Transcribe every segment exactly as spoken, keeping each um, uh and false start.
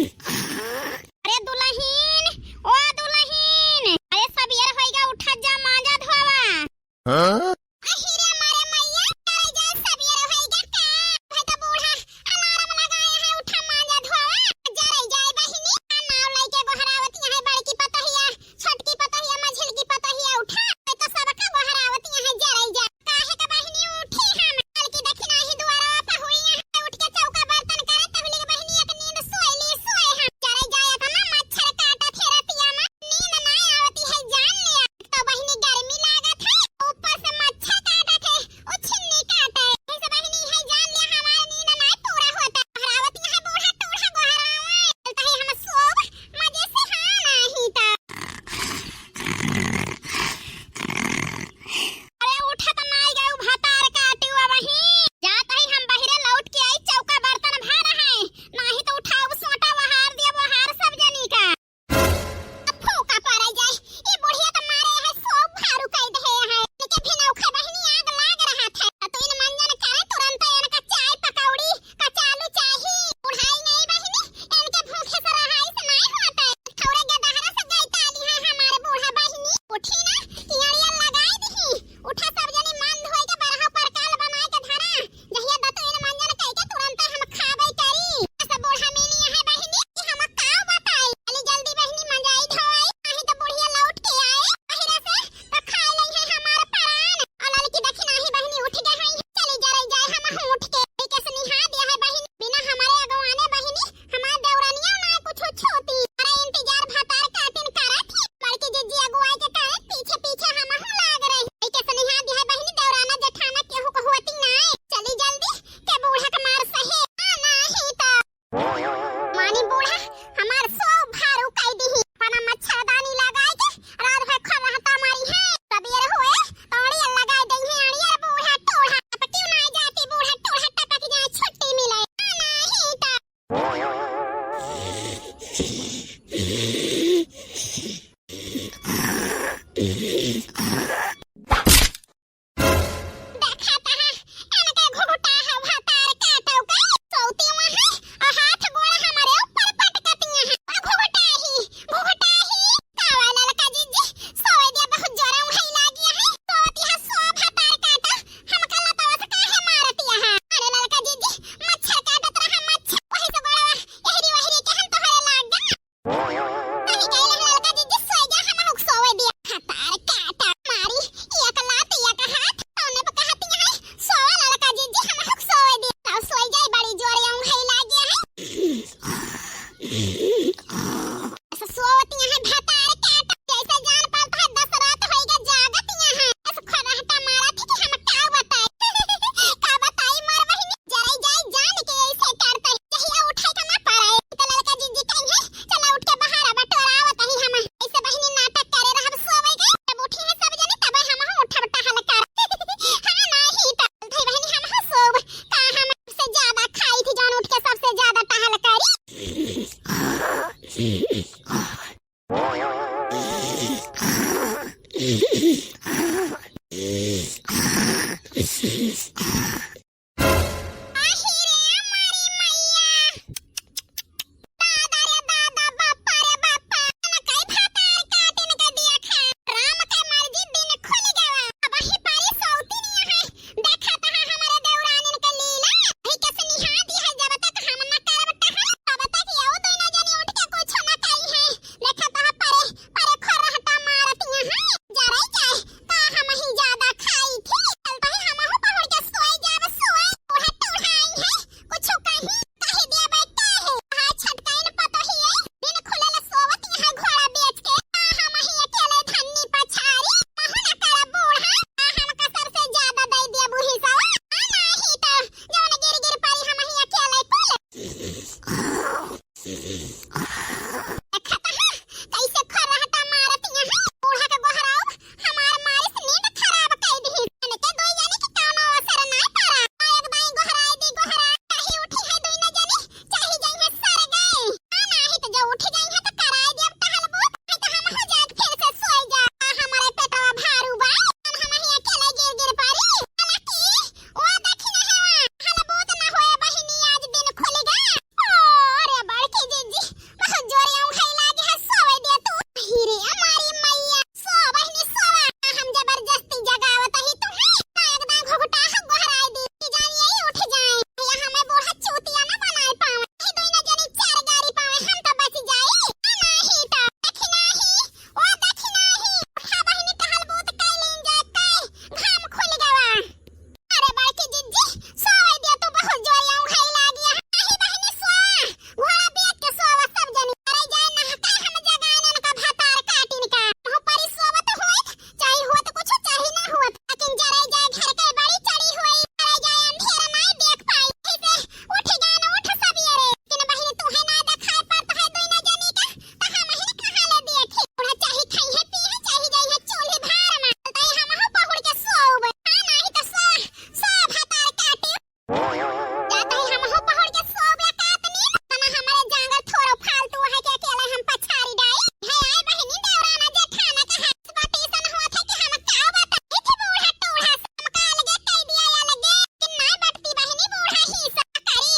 अरे दुलहिन, ओ दुलहिन, अरे सबेर होइगा, उठा जा, मांजा धोवा। हाँ? अहिरे मारे मैया, जरई जाए, सबेर होइगा का? भाई तो बूढ़ा alarm लगाए है, उठा मांजा धोवा। जरई जाए बहिनी, आ नाव लइके गोहरावती है बड़की पतोहिया, छोटकी पतोहिया, मझिलकी पतोहिया, उठा। भाई तो सबका गोहरावती है, जरई जाए। काहे के बहिनी उठी हम? बल्कि देखी नाही दुआरवा पे हुई है, उठ के चौका बर्तन करे, तहुली के बहिनी एक नींद सोइली, सोए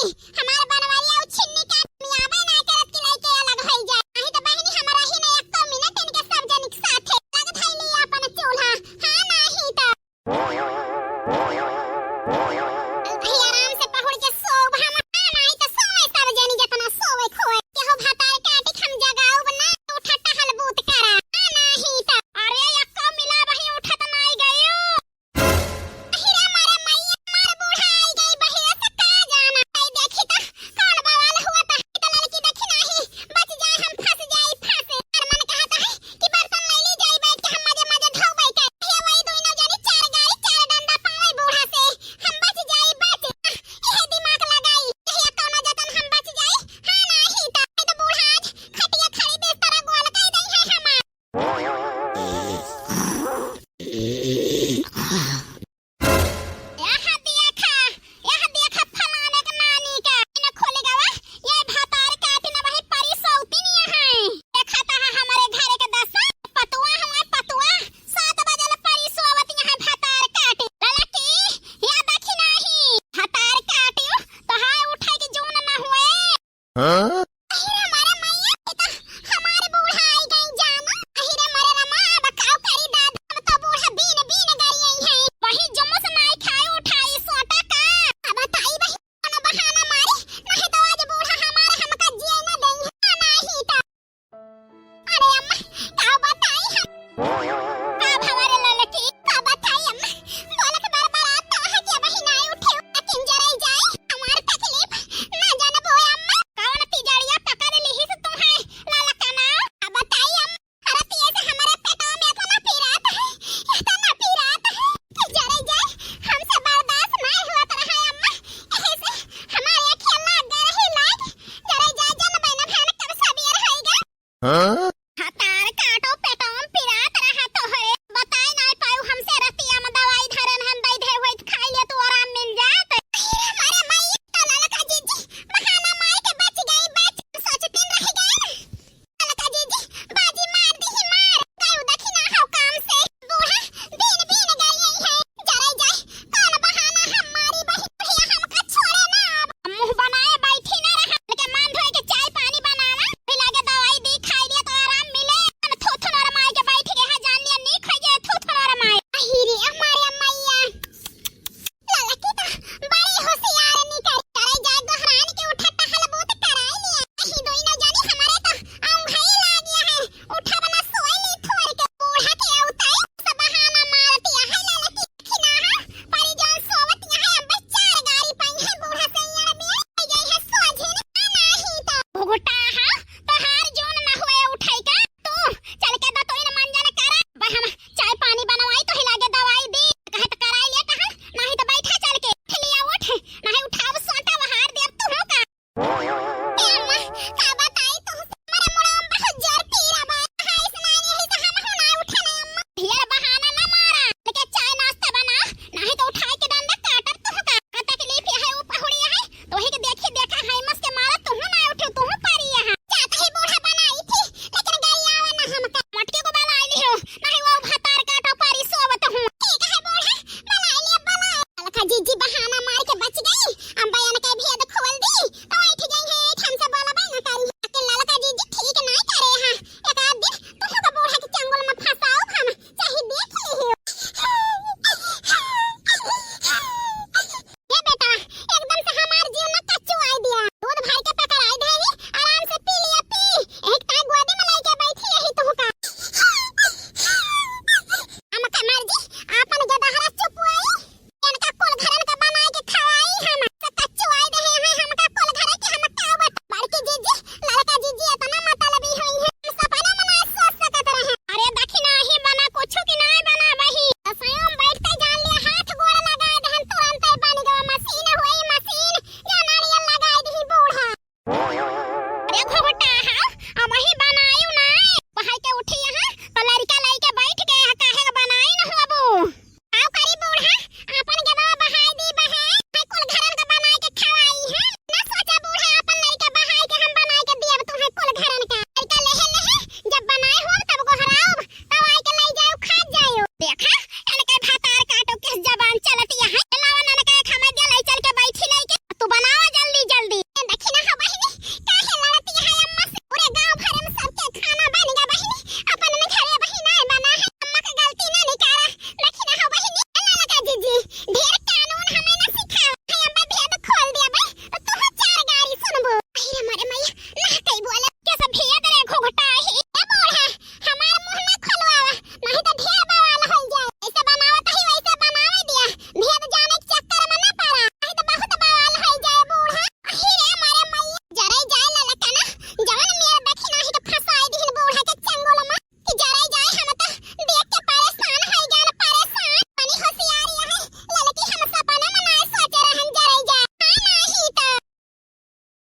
हमार बनवरिया उ छिन्नी का मियाबे ना करत कि लइके अलग होई जाए। नहीं तो बहिनी, हमरा ही ना एको मिनट इनके सब जनिक साथे लग धइली अपन चूल्हा। हाँ, नहीं तो। अभी आराम से पहुड़ के सोब हम। हाँ, नहीं तो सोवे सब जनी जतना सोवे खोए। केहू भतार काटी हम जगाउब ना, उठा टहल बूत करा। हाँ, नहीं तो। अरे, एको मिला बही उठत नाई गयो। अहिरे मारे मैया, हमार बूढ़ा आई गई, बहिरे से का जाना। आई देखी त कौन बवाल हुआ त। त लड़की देखी नाही, बच जाए हम फंस जाई फांसे। हमार मन कहत है कि बर्तन ले ली जाई, बैठ के हम मजे मजे धोबै के। ये वही दोनों जनी चार गारी चार डंडा पावे बूढ़ा से, हम बच जाई बच। यह दिमाग लगाई, यह कौनो जतन हम बच जाई। हाँ नाही त, त बूढ़ा आज खटिया खड़ी बिस्तर गोल कर दई है हमार। यह देखा, यह देखा फलाने के नानी का। इन्हें खोले गवा, ये भतार काटी ना वही परी सौती नहीं है। देखा ता है हमारे घर के दशा, पतुआ हुआ पतुआ, सात बजे ले परी सोवत यहाँ भतार काटी। ललकी, या देखी नाही, भतार काटियो, तो हाय उठाई के जून ना हुए। हाँ?